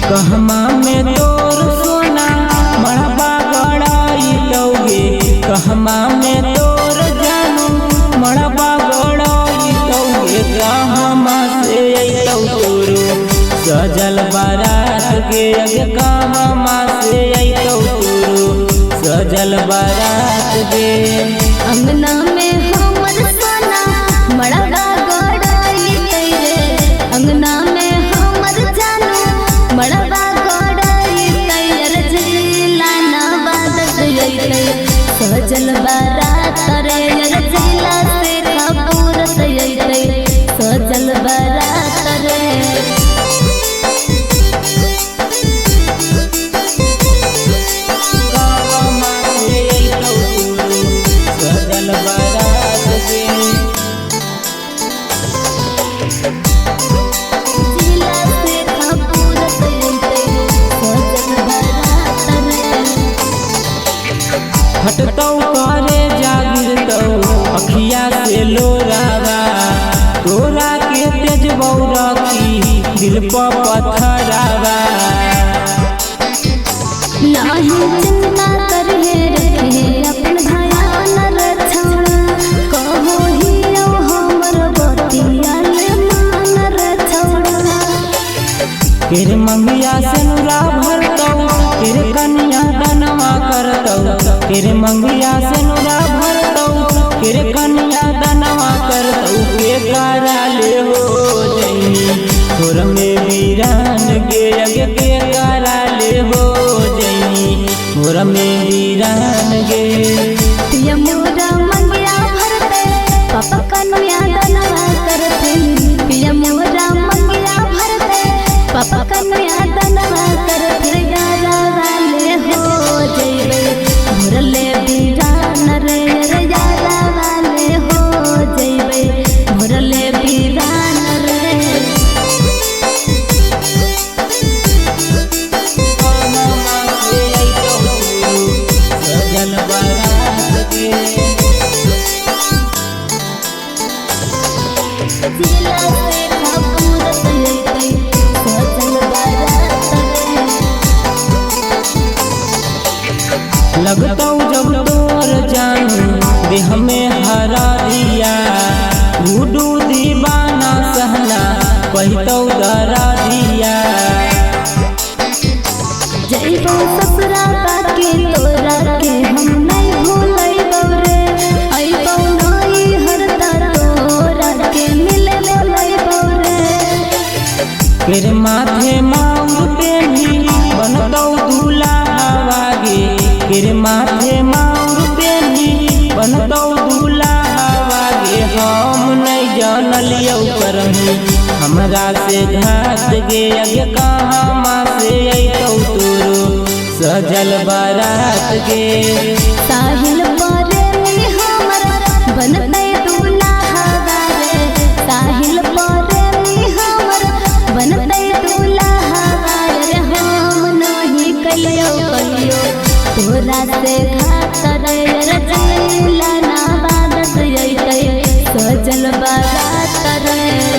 कहमा में तोर सोना मड़बा गड़ाई तौगे, कहमा में तोर जानू मड़बा गड़ाई तौगे, कहमा से अइतौ तोरो सजल बारात गे, अगे कहमा से अइतौ तोरो सजल बारात गे। अंगना में हमर सोना मड़बा गड़ाई रे, अंगना में हमर जानू मड़बा गड़ाई रजिला ना बादत अइतै सजल बारात रे, रजिला से खपूरत अइतै सजल बारात रे। कहमा से अइतौ तोरो सजल बारात गे। जिला से खपूरत अइतै सजल बारात रे। हटतौ करे जागिरतौ अखिया से लोरावा, तोरा के तेजबौ रखी दिल पर पत्थरावा। नाही चिंता करहे रखे अपन ध्यान रछौड़ा, कहो ही हमर बतिया ले मान रछौड़ा। तेरे मंगिया से नुरा भरतौ, तेरे कन्या दनवा करतौ, तेरे मंगिया से नुरा भरतौ, तेरे कन्या दनवा करतौ, के करा ले हो जैनी तोर में वीरान गे, अगे के करा ले हो जैनी मोर में वीरान गे। पिया मोरा मंगिया भरते पापा कन्या दनवा करते, पिया मोरा मंगिया भरते पापा कन्या दनवा करते, यारा वाले हो जइबे भोरले बीरान रे, रे यारा वाले हो जइबे भोरले बीरान रे। सजल बारात गे। जिला से खपूरत अइतै सजल बारात रे। लगतौ जब तोर जानू देह में हरा दिया, गुडू दीवाना सहना कहतौ डरा दिया। जइबो ससुरा बाकी तोरा के हम नहीं भूलैबौ रे, अइबौ नहीं हरदा तोरा के मिले बोलैबौ रे। तेरे माथे माउर पेनी बनतौ दूल्हा गे, तेरे माथे माउर पेनी बनतौ दूल्हा गे, हम नहीं जानलियौ करही हमरा से घात गे, अगे कहाँ से अइतौ तोरो सजल बारात गे। साहिल परे हमर बनतै दूल्हा रे, साहिल परे हमर बनतै दूल्हा रे, हम नहीं कहियो कहियो तोरा से घात रे, रजिला ना बादत अइतै सजल बारात रे।